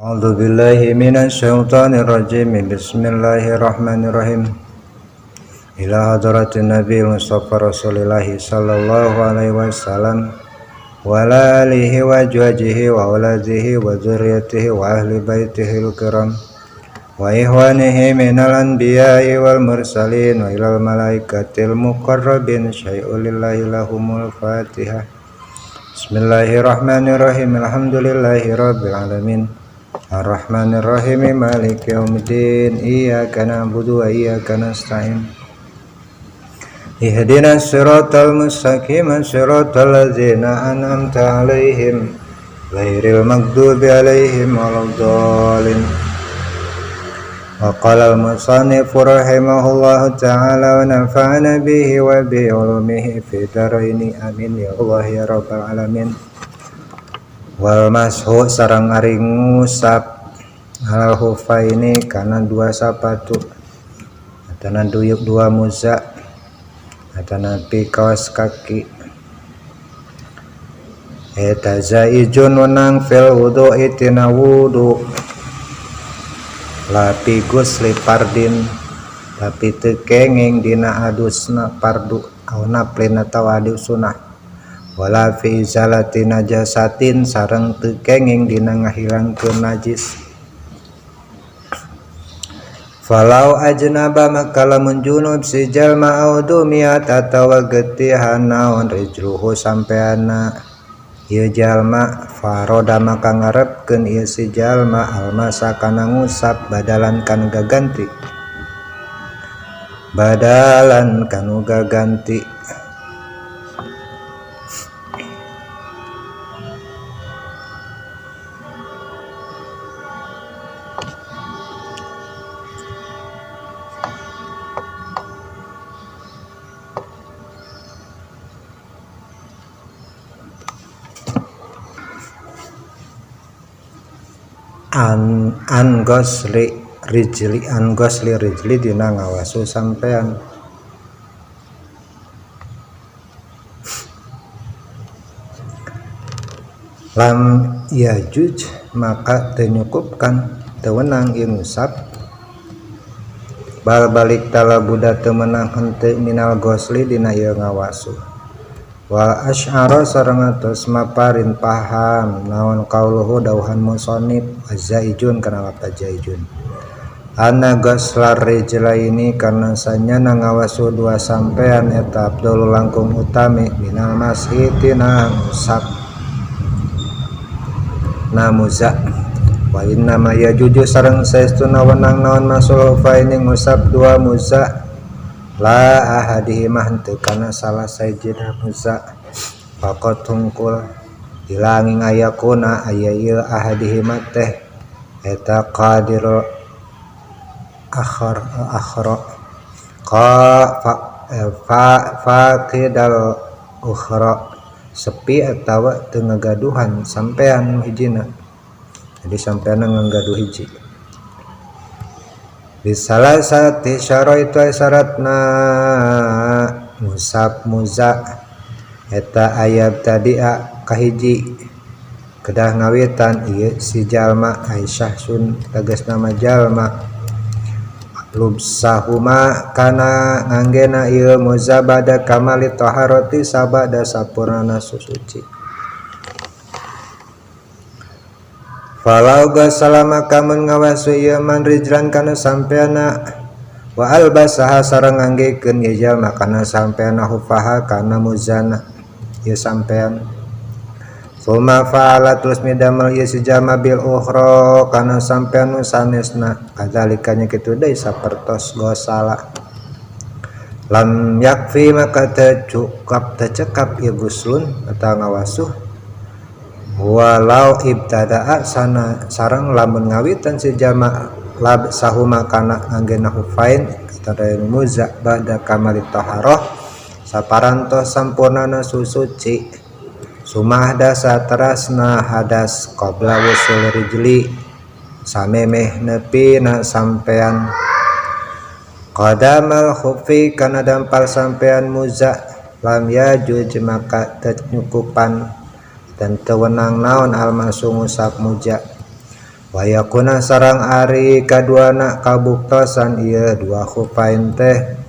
A'udzu billahi minasyaitonir rajim. Bismillahirrahmanirrahim. Ila hadratin Nabi Mustafa Rasulillah sallallahu alaihi wasallam wa ala alihi wa azwajihi wa auladihi wa dzurriyyatihi wa ahli baitihi al-kiram wa ihwanihi minal anbiya'i wal mursalin wa ilal malaikatil muqarrabin syai'un lillahi lahumul fatihah. Bismillahirrahmanirrahim. Alhamdulillahi rabbil alamin. Arrahmanirrahim. Maliki yaumiddin. Iyyaka na'budu wa iyyaka nasta'in. Ihdinas siratal mustaqim, siratal ladzina an'amta 'alaihim ghairil maghdubi 'alaihim waladdallin. Wa qala al-musannif rahimahullahu ta'ala wa nafa'ana bihi wa bi ulumihi fi dharaini amin ya Allah ya rabbal alamin. Wal mashu sareng ari ngusap alal hufaini kana dua sapatu atana duyuk dua muza atana pi kaos kaki eta zaijun wenang fil wudu'i tina wudu lapi gusli fardin tapi teu kenging dina adusna fardu au naflin atawa adus sunah wala fi izalati najasatin sareng teu kenging dina ngahilangkeun najis. Falau ajnaba maka lamun junub si jalma au dumiyat atawa getihan naon rijluhu sampeana ieu jalma faroda maka ngarepkeun ieu si jalma almasa kana ngusap badalan kana gaganti badalan kanu gaganti. An gosli rijli an gosli rijli dina ngawasu sampean lam yajuj maka teu nyukupkan teu wenang ieu ngusap bal balik talabuda teu meunang henteu minal gosli dina ieu ngawasu wal asy'ara sareng atos maparin paham naon qauluhu dauhan musannif azaijun kana lafaz zaijun anna ghaslar rijlaini karena sanyana ngawasu dua sampean eta abdul langkung utami minal mashi tina ngusap namuza wa inna ma yajuju sareng saestuna wenang naon masul hufaini ngusap dua muza la ahadihi mah henteu kana salah sajidna muza faqat hungkul hilanging ayakuna aya ieu ahadihi mah teh eta qadirul akhar akhra qa fa, fa faqidal ukhra sepi atawa teu ngagaduhan sampean hijina jadi sampean ngagaduh hiji bisalah sati syaraitu syaratna musab muza eta ayat tadi a kahiji kedah ngawitan ieu si jalma Aisyah sun tegasna mah jalma lubsahuma kana nganggena ieu muza bada kamali taharati sabada sapurnana susuci. Falau ghasalama kamun ngawasu ieu man rijlan kana sampeana wa albasaha sareng nganggekeun ieu jalma kana sampeana hufaha kana muzana ieu sampean suma fa'ala terus midamel ieu si jalma bil ukhra kana sampean nu sanesna kadzalika nya kitu deui sapertos gosala lam yakfi maka teu tecekap ieu guslun atawa ngawasuh walau ibtada'a sana sareng lamun ngawitan si jalma lab sahuma kana nganggena hufain atau muza ba'da kamali taharah saparantos sampurnana susuci sumahda saterasna hadas qabla wusul rijli samemeh nepi na sampean qadamal khufi kana dampal sampean muza lam yajuj maka teu nyukupan dan tewenang naon almasu ngusap muja Wa yakuna sareng ari kaduana kabuktosan ieu dua khufain teh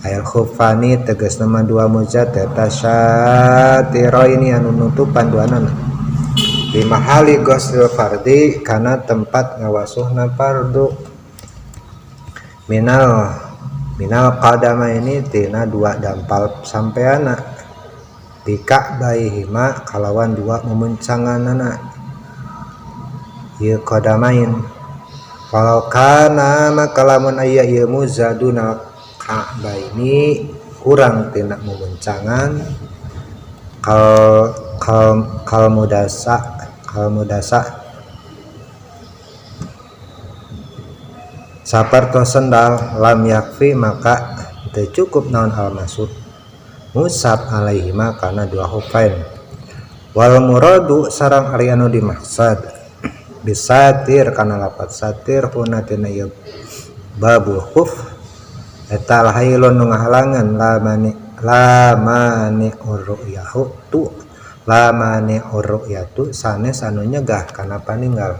ayal khufani tegasna mah dua muza teh ini anu nutupan duanana di mahali ghuslil fardi kana tempat ngawasuhna fardu minal minal qadama ini tina dua dampal sampeana bika baihima kalawan dua memuncanganana ieu qadamain walau kana maka lamun aya ieu muzaduna ka'baini kurang tina memuncangan kal kal kal mudasa kal mudasa sapertos sendal lam yakfi maka teu cukup naon al masud musab alaihima kana dua hufain wal muradu sareng ari anu dimaksad bisatir kana lapat satir huna tina ieu babul khuf eta hailun nu ngahalangan lamani urru'yahu tu lamani urru'yatu sanes anu nyegah kana paninggal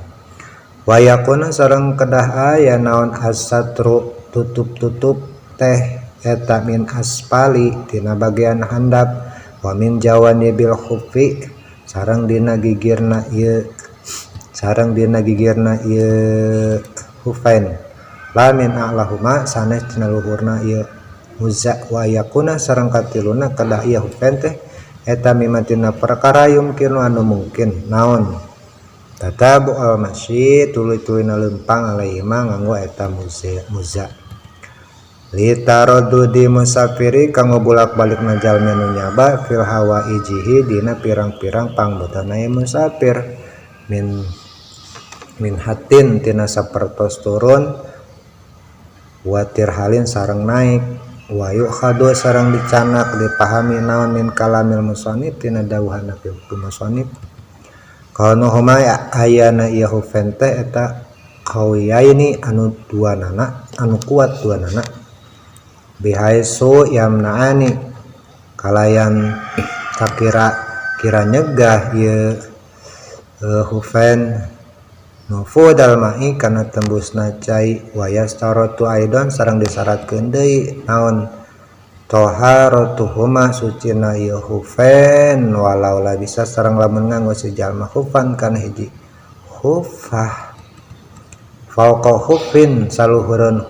wa yakuna sareng kedah aya naon asatru tutup-tutup teh eta min aspali tina bagian handap wa min jawanibil khufi sareng dina gigirna ieu sareng dina gigirna ieu hufain lamin a'lahuma sanes tina luhurna ieu muza wa yakuna sareng katiluna kedah ieu hufain teh eta mimatina perkara yumkinu anu mungkin naon tatabu al masyi tuluy-tuluyna leumpang alaihima nganggo eta muza litaradudi musafiri kanggo bolak-balik jalmi anu nyaba fil hawaijihi dina pirang-pirang pangbutana musafir min min hatin tina sapertos turun watir halin sareng naik wa yukhadu sareng dicanak dipahami naon min kalamil musannif tina dawuhana musannif kaunuhuma ayana ieu hufen teh eta qawiyaini anu dua nana anu kuat dua nana bihaisu yamnaani kalayan kakira kira nyegah ieu hufen nufudal ma'i kana tembusna cai wa yastaratu aidon sareng disyaratkeun deui naon taharatuhuma sucina ieu hufen walau la bisa sareng lamun nganggo si jalma hufan kana hiji hufah fauqa hufin saluhureun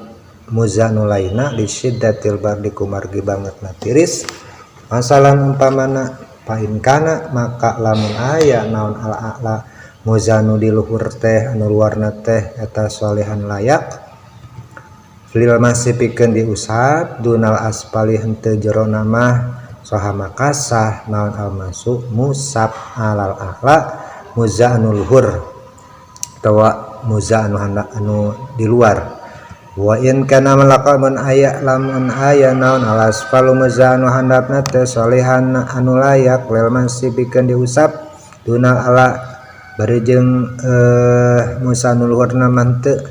muzanu laina li syiddatil bardi kumargi bangetna tiris masalan umpamana fa in kana maka lamun aya naon al a'la muzanu di luhur teh anu luarna teh eta solehan layak lil masih pikeun diusap dunal aspali henteu jerona mah soha makasah naon al masuk musab alal a'la muza anu luhur atawa muza anu anu di luar wa in kana malaka mun aya lamun aya naon al asfalu muza anu handapna teh solehan anu layak lil masih pikeun diusap dunal ala bari jeung musa nu luhurna mah teu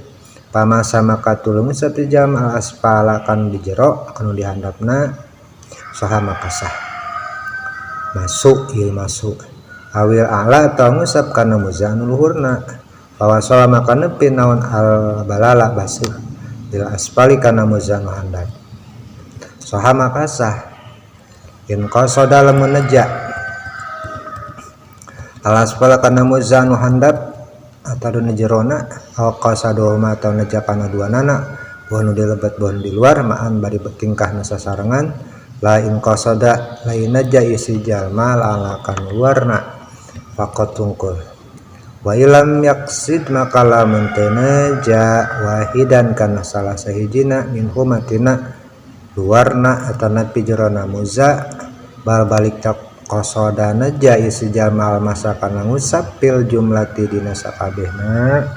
pamasa maka tulung satu jam al asfala kan di jero kanu dihandapna saha makasah masuk ieu masuk awil a'la atawa ngusap kana muza anu luhurna fawasala maka nepi naon al balala basuh bil asfali kana muza nu handap saha makasah in qasada lamun neja al asfala kana muza anu handap atau nu jerona aw qasaduma atau neja kana dua nana buah nu dilebet buah nu di luar maan bari tingkahna sasarengan la in qasada lain neja isi jalma lalakan luarna faqat tungkul wa ilam yaqsid maka lamun teu neja wahidan kana salah sahijina min humatina luarna atanapi jerona muza bal balik tak qasada neja isi jalma masa kana ngusap fil jumlati dina sakabehna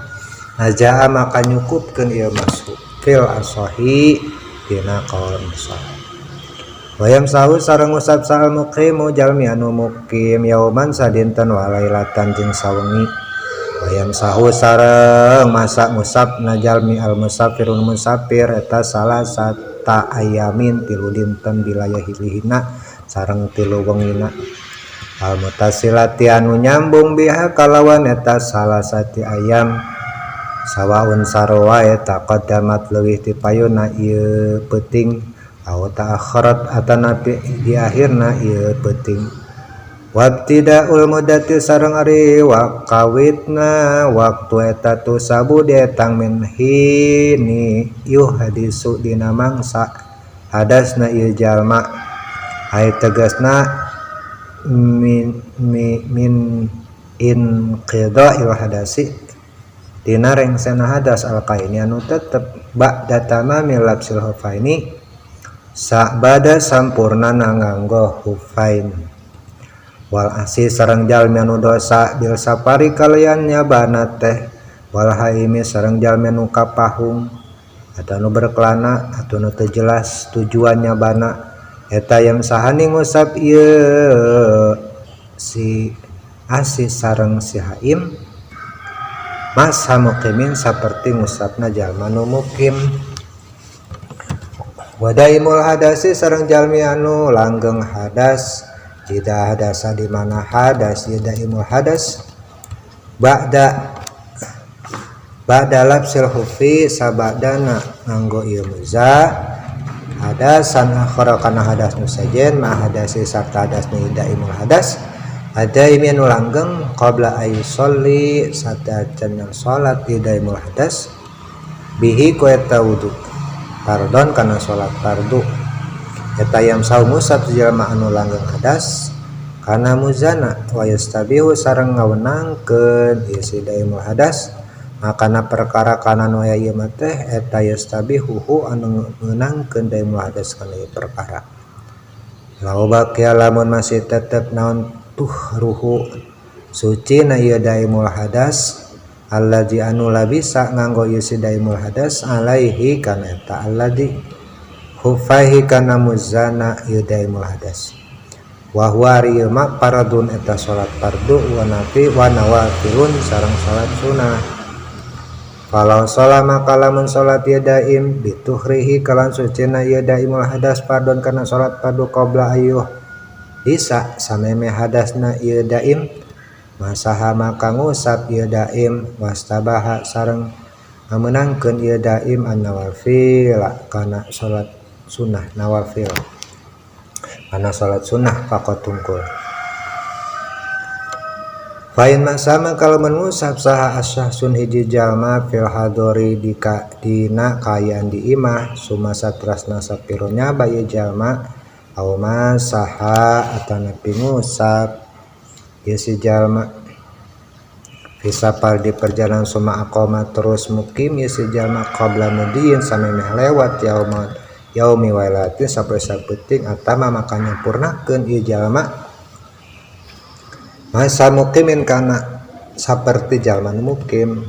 najaa maka nyukupkeun ieu masuk fil asahi dina qaul musah wayam sahu sareng ngusap sal muqimu jalmi anu mukim yauman sadinten walailatan jeung sawengi wayam sahu sareng masa ngusap na jalmi al musafirun musafir eta salah sata ayamin tilu dinten bilayahilihina sareng tilu wengina al mutasilati anu nyambung biha kalawan eta salah sati ayam Sawaun sarua wae taqaddamat leuwih ti payuna ieu peuting aw ta'akhkharat atanapi di akhirna ieu peuting. Wabtidaul muddati sareng ari wa kawitna waktu eta tu sabu dietang min hini yuhadisu dina mangsa hadasna ieu jalma ai tegasna min min inqida'il hadasi dina rengsena hadas alqaini anu tetep ba'da tamamil labsil hufaini sabada sampurna nganggo hufain. Wal asi sareng jalmi anu dosa bil safari kalian nyabana teh wal haimi sareng jalmi anu kapahung atau anu berkelana atau anu teu jelas tujuannya bana eta yang sahani ngusap ieu si asi sareng si haim masa mukimin saperti ngusapna jalma nu mukim. Wadaimul hadasi sareng jalmi anu langgeng hadas jida hadasa di mana hadas yadaimul hadas ba'da ba'da labsil hufi sabadana nganggo ieu muza hadasan akhara kana hadas nu sejen ma hadasi sarta hadas nu daimul hadas adaimi anu langgeng qabla ayusolli satacan salat daimul hadas bihi ku eta wudu fardon kana salat fardu eta yam saum ngusap jalma anu langgeng hadas kana muzana wa yastabihu sareng ngawenangkeun ieu si daimul hadas makana perkara kana nu aya ieu mah teh eta yastabihu anu meunangkeun daimul hadas kana ieu perkara. Lau baqiya lamun masih tetep naon tuhruhu suci na ieu daimul hadas alladzi anu labisa nganggo ieu si daimul hadas alaihi kana eta alladzi hufaihi kana muzana ieu daimul hadas wa huwa ieu ma faradun eta salat fardu wa nafi wa nawafilun sareng salat sunah. Falau sholat maka lamun sholat ieu daim bituhrihi kalan sucina ieu daimul hadas fardun kana salat fardu qabla ayuh bisa sameme hadasna ieu daim masaha maka ngusap ieu daim wastabaha sareng ngameunangkeun ieu daim an-nawafil kana salat sunnah nawafil kana salat sunnah faqat tungkul. Fain masama kalau mengusap saha asyahsun hiji jalma fil hadori dina kaayaan di imah suma satrasna sapiro nyaba ieu jalma au masaha atanapi ngusap ieu si jalma fisafar di perjalanan suma aqama terus mukim ieu si jalma qabla mudiin samemeh lewat yauma yaumi wailatin sampai sapenting atama maka nyampurnakeun ieu jalma masa mukimin kana saperti jalma nu mukim.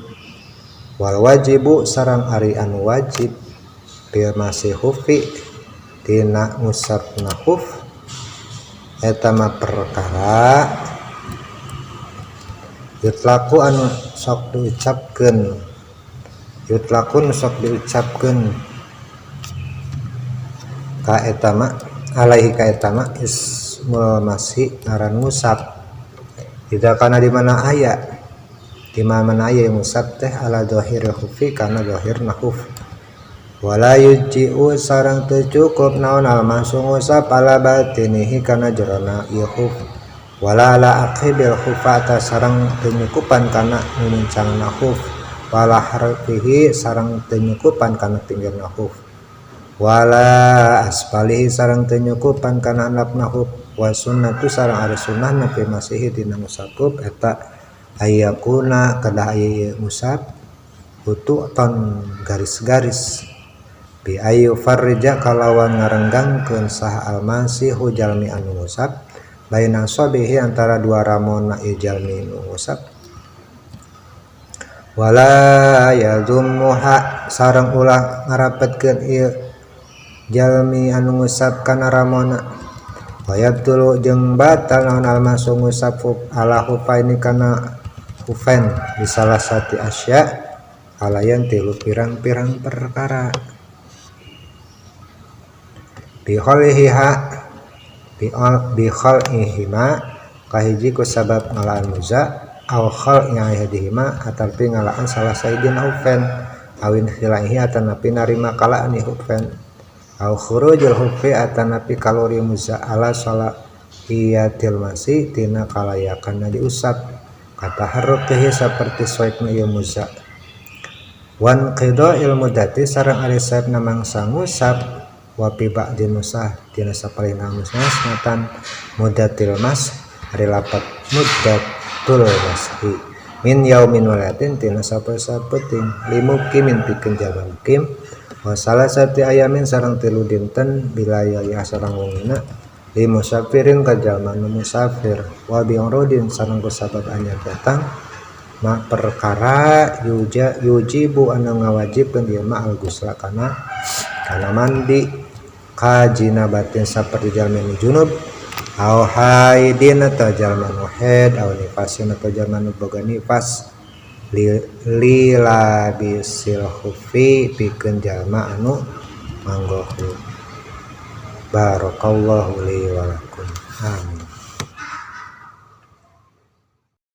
Wal wajibu sareng ari anu wajib fil masih hufi tina ngusapna huf eta mah perkara yutlaku anu sok diucapkeun yutlakun sok diucapkeun ka eta mah alaihi ka eta mah ismul masih ngaran ngusap. Tidak kana di mana aya di mana aya ngusap teh ala zahiril khufi kana zahirna khuf. Wala yujzi'u sareng teu cukup naon al masu ngusap ala batinihi kana jerona ieu khuf. Wala ala aqibil khufa ta sareng teu nyukupan kana mumuncangna khuf. Wala harfihi sareng teu nyukupan kana pinggirna khuf. Wala asfalihi sareng teu nyukupan kana handapna khuf. Wa sunnatu sareng ari sunnahna fi masihi dina ngusap eta ayakuna kedah aya ngusap hututan garis-garis bi ayu farrija kalawan ngarenggangkeun saha almasihu jalmi anu ngusap baina sabihi antara dua ramona ieu jalmi nu ngusap. Wala yadhummuha sareng ulah ngarapetkeun ieu jalmi anu ngusap kana ramona. Wayabtulu jeung batal naon almasu ngusap ala hufaini kana hufain di salah satu asya kalayan tilu pirang-pirang perkara. Bi khalihiha bi khalihima kahiji ku sabab ngalaan muza Aw khal'i ahadihima atarpi ngalaan salah sahijina hufen awin khilaihi atanapi narima kalaan hufen aw khurujul hufi atanapi kalori muza ala salahiyatil masih tina kalayakan diusap kata harruqihi saperti soekna ieu muza wan qida'il muddati sareng ari saepna mangsa ngusap wa fi ba'di nusah tina sapalihna nusah muddatil mas ari lapat muddatul mashi min yaumin walatin tina sapoe sapenting limukimin pikeun jalma mukim wa salasati ayamin sareng 3 dinten bilayali sareng wengina limusafirin ka jalma nu musafir wa bi'urudin sareng kusabab anyar datang ma perkara yujibu anu ngawajibkeun ieu ma al-ghusla kana mandi kajinabatin saperti jalma nu junub aw haidin atau jalma nu haid aw nifasin atau jalma nu boga nifas lilabisil khufi pikeun jalma anu manggo. Barakallahu li wa lakum. Amin.